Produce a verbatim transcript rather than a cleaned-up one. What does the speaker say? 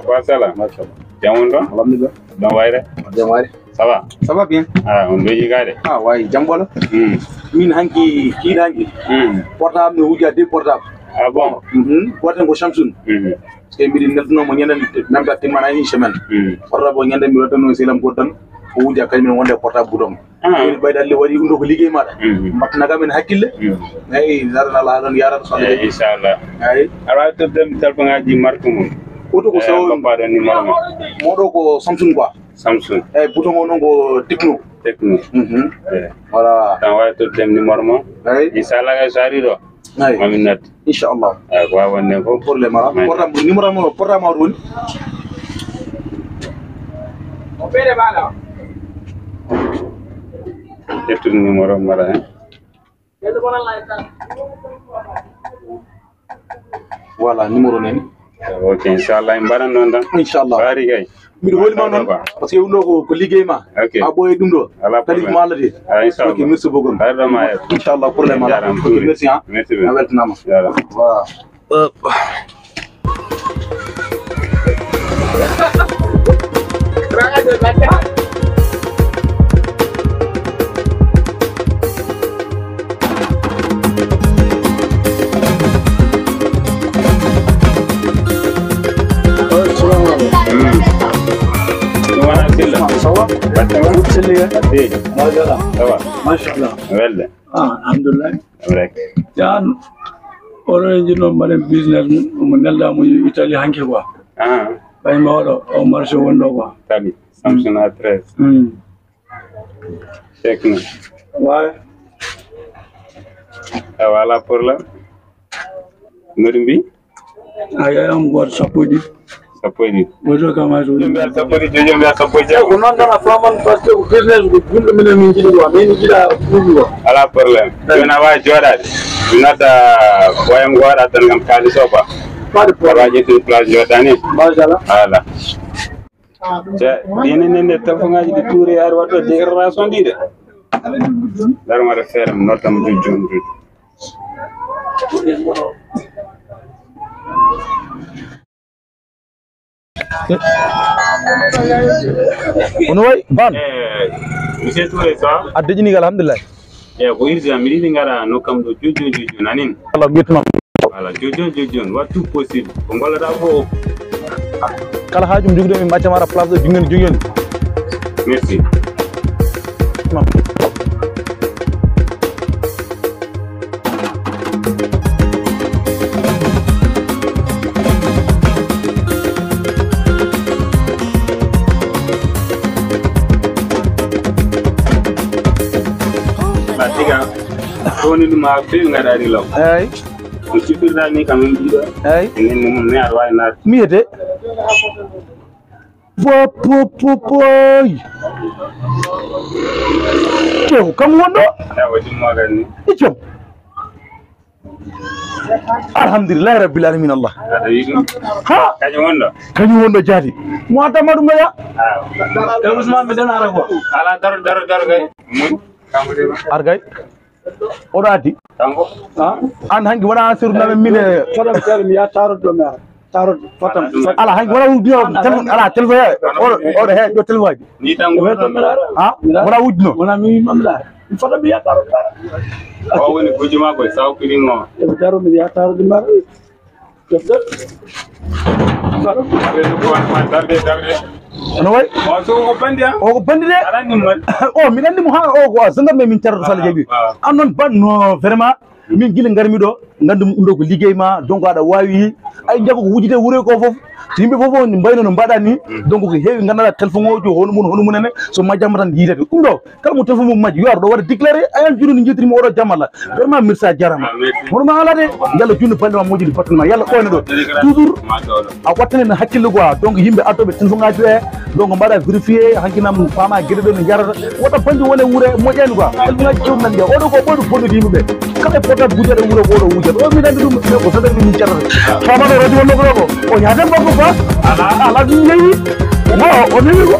Wa salam. Machallah. Jam on ɗon? Alhamdulillah. Ɗon wayre? Jam wayre. Ça va? Ça va bien. Ah, on ɗo yigaade? Ah, way, jam ɓolo. Hmm. Min hanki, kiiɗa hanki. Hmm. Portable mi wuja de portable. Ah bon? Mhm. Goten ko Samsung. Mhm. Parce que mbiɗi nelduno mo ñande, même pas timmana une semaine. Hmm. Portable o ñande mi waɗano selam goɗɗo tan. Ko wuja kañum en wonde portable bouton. Ah. Ɓayde Allah waɗi ɗum ɗo ko liggey maɗa. Mhm. Mbattana kam en hakkille. Mhm. Eyi, darana Allah ɗon yarata so Allah jaɓi. Inchallah. Eyi. Aɗa wawi tottudemi téléphone ngaji marque mum. Oto ko sawo. Mbaɗa numéro ma. Moɗo ko Samsung quoi. Samsung. Eyi, bouton o noon ko Tecno. Tecno. Mhm. Eyi. Voilà. Tan wawi tottudemi numéro ma. Eyi. Inchallah kay so ari ɗo. Eyi. Mamin natti. Inchallah. Eyi, ko wawi wonde fof. Problème ala. Eyi. Portable, numéro mo, portable ma woni? Ƴettude numéro mbaɗa hen. Voilà, numéro nani. Ok, inchallah, en mbaɗan noon tan. Inchallah. Bari kay. Mbiɗo hoolima noon, parce que ɗum ɗo ko, ko liggey ma. Ok. A ɓooye ɗum ɗo. Ala problème. Talif ma Allah de. Ah, inchallah. Ok, merci beaucoup. Bari ɗo ma heɓ. Inchallah, problème ala. Jarama. Ok, merci, hein. Merci bien. A weltanama. Jarama. Voilà. Ɗum wona silla. Ça va? Batte ma? Silla. Batte. Machallah. Ça va? Machallah. Welde. Ah, alhamdulillah. Welde. Yan, oɗo e jinno mbaɗen business mo nelda mo Italie hanki quoi. Ah. Ɓay mawɗo o marché wonɗo quoi. Tabi. Samsung A treize. Hmm. Tecno. Waay. Awa, ala problème. Noɗi mbi? A yeyam goto sappo e ɗiɗi. Sappo e ɗiɗi. Woto kam ay so. Joom mbiya sappo e ɗiɗi, joom mbiya sappo e jeego. Ko noon tan a faman, parce que ko business ko julɗo minen min jiɗi quoi, min jiɗa ɗum quoi. Ala problème. Eyi. Joni a wawi jooɗade. Mi nodda boyam ngo waɗa tan kam kaalis o quoi. Pas de problème. Aɗa wawi ƴettude place jooɗɗa ni. Machallah. Voilà. Ene nene téléphone ngaji ɗi tuure yaari waɗɗo dégradation ɗi de. Dar mbaɗa feere mi nodda mo joni joni. Ono way ban. Eh, monsieur Touré, ça va? A deƴini ga, alhamdulillah. Eyi, ko urgent, mbiɗa yiɗi ngara nokkam ɗo jojjon jojjon, nanin? Allah ɓiyetma. Voilà, jojjon jojjon, what tout possible. Ko ngollata fof o. Kala haaju mi jogiɗo mi macca mara place ɗo jungel jungel. Merci. Matiga. Ko woni ɗum haa feewi ngaɗaani law. Eey. No cippirɗaa ni kam en ɗiɗo. Eey. E nen mum ne aɗa waawi naat. Miyete. Pop, pop, pop, poy. Kew, kam wonɗo? Ewa, ɗum magal ni. Iccam. Alhamdulillahi rabbil alamin Allah. Aɗa yiɗi ɗum? Ha? Kañum wonɗo? Kañum wonɗo jaati. Mo addanma ɗum ɗo ya? Ah. Kay Ousmane, mi dana ara quoi. Ala, daro, daro, daro kay. Mun? Ar kay. Oɗo addi? Kanko? Ha? An hanki wona an seru namen min e. Fotam seru mi ya tarot do mi ara. Tarot fotam. Ala hanki wona wujjino téléphone, ala téléphone he. Oɗo, oɗo he ɗo téléphone aji. Ni tan ko. Ha? Wona wujjino. Wona mi mamla. Fotam mi ya tarot. O woni gujuma ko saw kiri mo. E daro mi ya tarot di mara. Darde, darde. Ano way? O so ko bandi, ah? O ko bandi de. Aɗa anndi mo? O, miɗa anndi mo, ha, o ko gendarme min carata Sall Jeeɓi. An noon ban no vraiment min gila ngarmi ɗo, nganndu ɗum ɗo ko liggey ma, donc aɗa waawi, ay, njago ko wujide wuro ko fof. So yimɓe fof on mbayno no mbaɗa ni, donc ko heewi nganndanɗaa téléphone ojo, hono mum, hono mum ene, so majjama tan yiitete. Ɗum ɗo, kala mo téléphone mum majji, yo ar ɗo waɗa déclaré, ayan juuɗe no njettirmi oɗo jamala. Vraiment, Mirsa jarama. Ah, merci. Hono ma ala de, yalla junno balɗe ma moƴƴi battude ma, yalla ɓooyna ɗo. Toujours, a wattane no hakkille quoi. Donc, yimɓe addoɓe téléphone ngaji ɓe, donc, mbaɗa vérifié, hankinam faama gueɗe ɗo no jarata. Wota bandi wone wuure moƴƴani quoi. Téléphone ngaji kewɗi nan jeeya. Oɗo ko ɓooyɗo bonnude yimɓe ɓe. Kala e portable wujaɗo wuuro ko oɗo wujata. O mi nandi ɗum, mais ko saɗa min jarata. Faama ɗo radio wonno ko ɗo ko. O yaade mbaggo quoi. Ala. Ala ɗum yeewi. Mo, o nani ko.